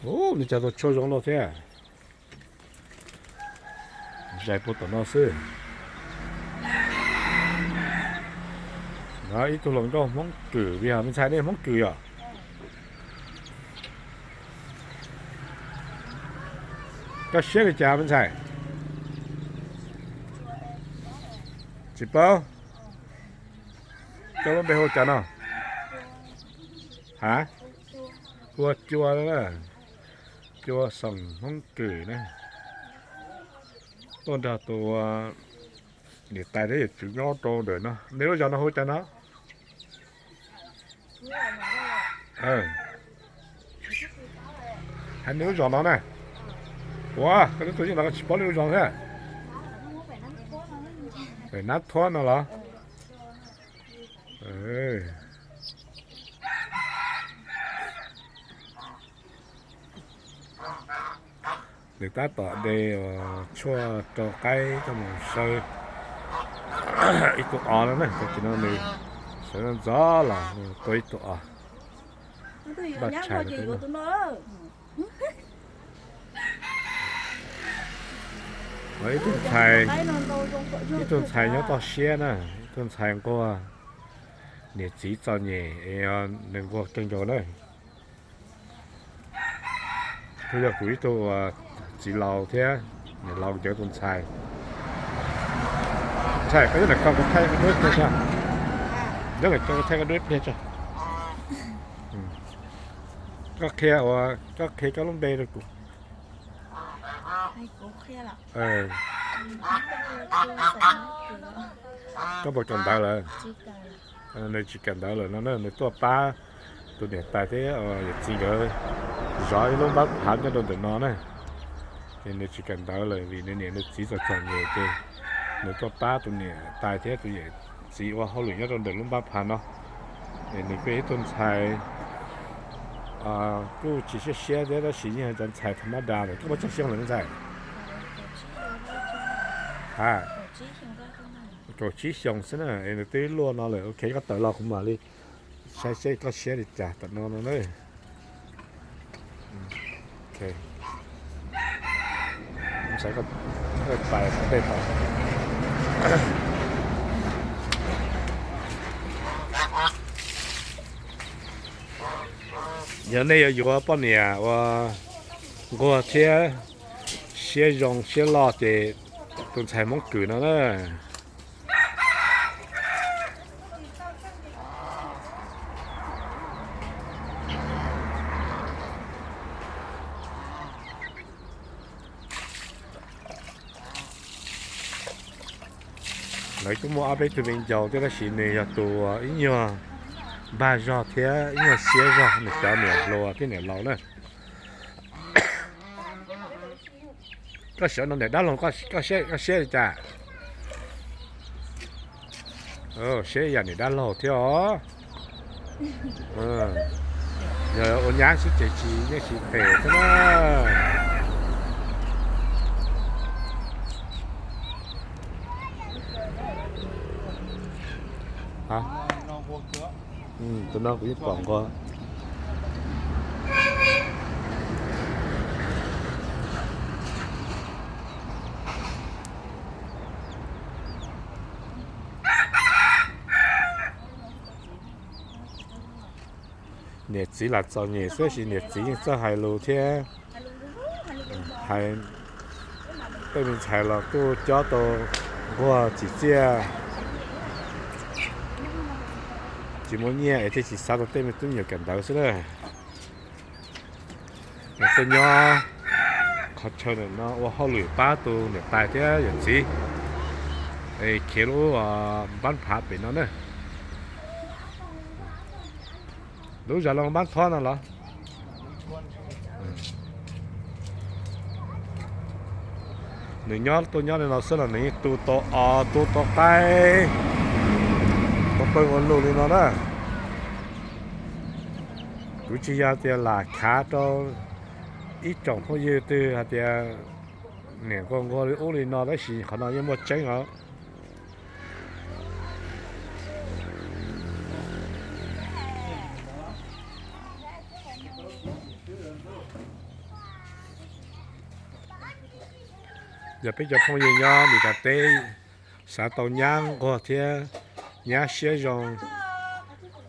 Ub, nws cas tau tshuaj zoo no thiab. Zais puag tom no xwb. Ib tug hluas nkauj Hmoob Kwm, vim hais me ntxhais nej Hmoob Kwm yom? Koj siab li cas me ntxhais? Tsis paub. Koj lub npe hu cas no? Ha? Hu ua Cua, Cua Xoom Hmoob Kwm na. Tuaj nrog tus niam tais thiab yawm txiv nyob rau ntawm no. Nej lub zos no hu cas no? Hais nej lub zos no na. Ua, koj twb tuaj yeej no koj tsis paub nej lub zos thiab. Pem Nab Thuab no los? Nws tab tom de tshuaj rau qaib coj mus saw ib tug os no na, tam sim no nws sawv ntxov los tua ib tug os. Npaj tshais no. Ib tug ntxhais, ib tug ntxhais nyob toj siab na, ib tug ntxhais nquag niam txiv txom nyem es nws nquag kawg nkaus na. Kuj yog kuv ib tug txiv laus thiab, niam laus cawv tus ntxhais. Ntxhais, koj nyob ntawm ko kuv thaij koj duab ib pliag tso. Nyob ntawm ko kuv thaij koj duab ib pliag tso. Koj qhia ua, koj qhia koj lub npe rau kuv. Koj puas kawm ntawv lawm? Nws tsis kawm ntawv lawm no na, nws tuaj pab tus niam tais thiab yawm txiv nkawd zov ib lub npab phav nyob rau ntawm no na. Ces nws tsis kawm ntawv lawm vim nws niam nws txiv txom txom nyem ces nws tuaj pab tus niam tais thiab tus yawm txiv ua hauj lwm nyob rau ntawm lub npab phav no. Es nws kuj ib tug ntxhais kuj tsis siab siab thiab tab sis yeej hais cov ntxhais tha mab da lawm. Koj muaj tsawg xyoo lawm me ntxhais? Ha, kaum tsib xyoo xwb na, es nws twb luaj no lawm. Ok, koj tawm los kuv mam li saib seb koj siab li cas tom no no na. Yog nej yuav yuav poj niam uas nquag thiab siab zoo siab loj ces tus ntxhais Hmoob Kwm no na. Lawv kuj muaj ob peb tug viv ncaus thiab tab sis nws yog tus ib nyuag npag zog thiab ib nyuag siab zog nws cov niam hluas thiab niam laus na. Koj sawv no niam dab laug, koj siab, koj siab li cas? Siab yam niam dab laug thiab os. Yog ua nyab xwb ces tsis, yeej tsis phem thiab na. Tus no kuv yeej pom nquag. Niam txiv lam txom nyem xwb sis niam txiv yeej txawj hais lus thiab. Hais tej me ntxhais los kuj cob tau nquag tsim txiaj. Tsis muaj nyiaj es thiaj tsis xav tau tej me tub me nyuam kawm ntawv xwb na. Tuaj nyob qhov chaw ntawm no ua hauj lwm pab tus niam tais thiab yawm txiv es khiav lub npab phav pem no na. Lub zos Looj Npab Thob no los? Nws nyob tuaj nyob li no xwb los nws yeej tu tau os, tu tau qaib, tau pawg ua luj li no na. Kuv tsis yog tias lam khav rau ib tsoom phooj ywg twg hais tias niam nquag nquag li ub li no tab sis qhov no yeej muaj tseeb os. Yog peb cov phooj ywg nyob Meskas teb xav tau nyab nquag thiab nyab siab zoo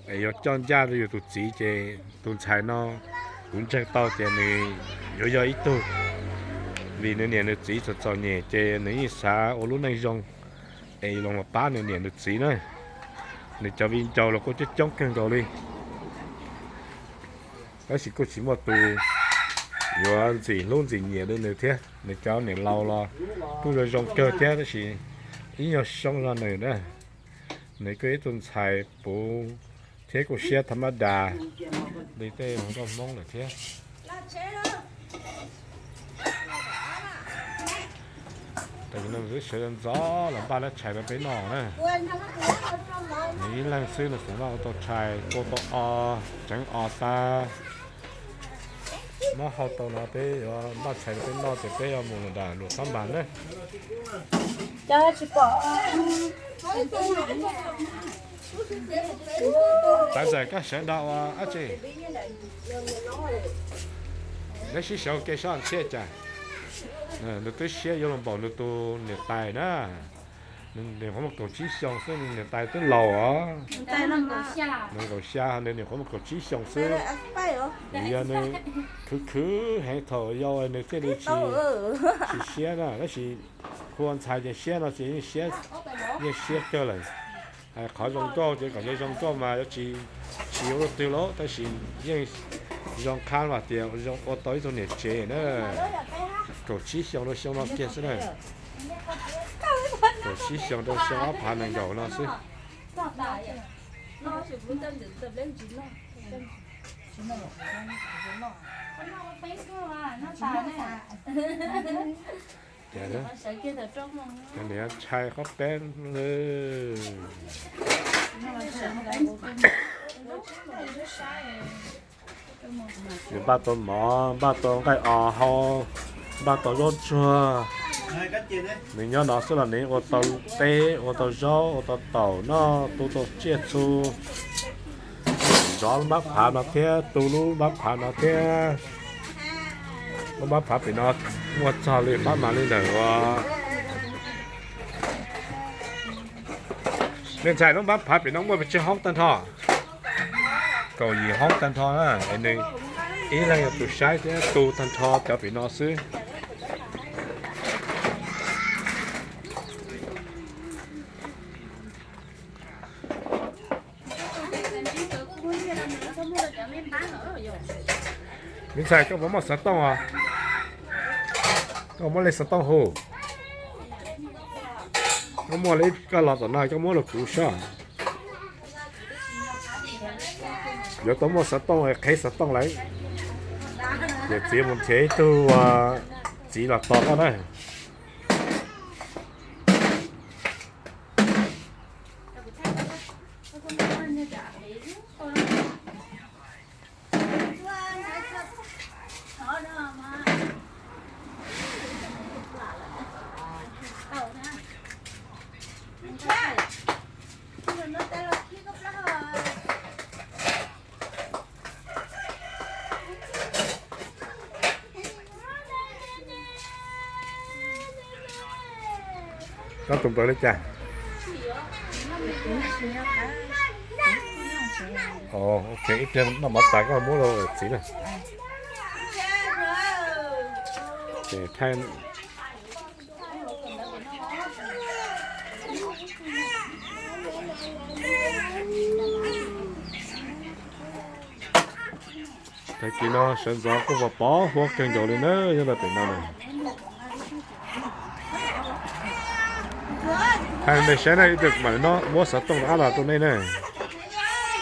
es yuav coj ncaj rau yus tus txiv ces tus ntxhais no kuv ntseeg tau tias nws yuav yog ib tug, vim nws niam nws txiv txom txom nyem ces nws yeej xav ua lub neej zoo es los pab nws niam nws txiv na. Nws cov viv ncaus los kuj coob coob kawg nkaus li, tab sis kuj tsis muaj tus yuav ntxim hlub ntxim nyiam li nws thiab. Nws cov niam laus los kuj zoo zoo kawg thiab tab sis ib nyuag xyoo zog nws na. Nws kuj ib tug ntxhais puv thiab kuj siab thas mas das li tej hluas nkauj Hmoob lawm thiab. Tam sim no nws twb sawv ntxov los npaj lab tshais rau peb noj na. Nws ib leeg xwb nws xav noj ua tau tshais, tua tau os, tseev os tas, muab hau tau no peb yuav npaj tshais rau peb noj ces peb yuav mus nram Luam Phab Npas na. Tav zais koj sawv ntawd ua dab tsi? Neb sib sawv ua ke saib thiaj cas. Nws twb siab yuav luag npaum nws tus niam tais na. Nws qhuav muaj kaum tsib xyoo xwb, niam tais twb laus os. Nws kaum xya, nws niam qhuav muaj kaum tsib xyoo xwb. Vim yog nws khwv khwv heev thaum yau nws thiaj li tsis, tsis siab na, tab sis hu ua ntxhais ces siab no ces yeej siab, yeej siab kawg lawm. Hais qhov zoo nkauj ces kom zoo nkauj mas yuav tsis, tsis yuav luaj twg lauj, tab sis yeej zoo qab mas tias zoo ua tau ib tug niam tsev na. Kaum tsib xyoo rau xyoo no kiag xwb na. Kaum tsib xyoo rau xyoo ob phav nees nkaum no xwb. Ces niam ntshai qhov peb lawm. Nws npaj tau mov, npaj tau nqaij os hau, npaj tau zaub tsuag. Nws nyob no xwb los nws ua tau teb, ua tau zaub, ua tau taum noj, tu tau tsiaj txhu. Zov lub npab phav no thiab, tu lub npab phav no thiab. Lub npab phav pem no muaj txog li pab mas li ntawm ua. Niam ntxhais, lub npab phav pem no muaj pes tsawg hoob tag nrho? Kaum yim hoob tag nrho na, es nws ib leeg yog tus saib thiab tu tag nrho cov pem no xwb. Me ntxhais, koj puas muaj xov tooj os? Koj muab li xov tooj hu. Koj muaj li, koj los tom no koj muab rau kuv saib. Yuav tau muaj xov tooj, qheb xov tooj lawm. Ces txiv mus nrhiav ib tug txiv los tos koj na. Koj tus npawb li cas? Ok, ib pliag noj mov tas koj muab rau txiv na. Tag kis no sawv ntxov kuj pos pos huab kawg nkaus li na, nyob rau pem no na. Thaij nej saib na, ib pliag kuv mam li muab xov tooj rov qab los rau nej na.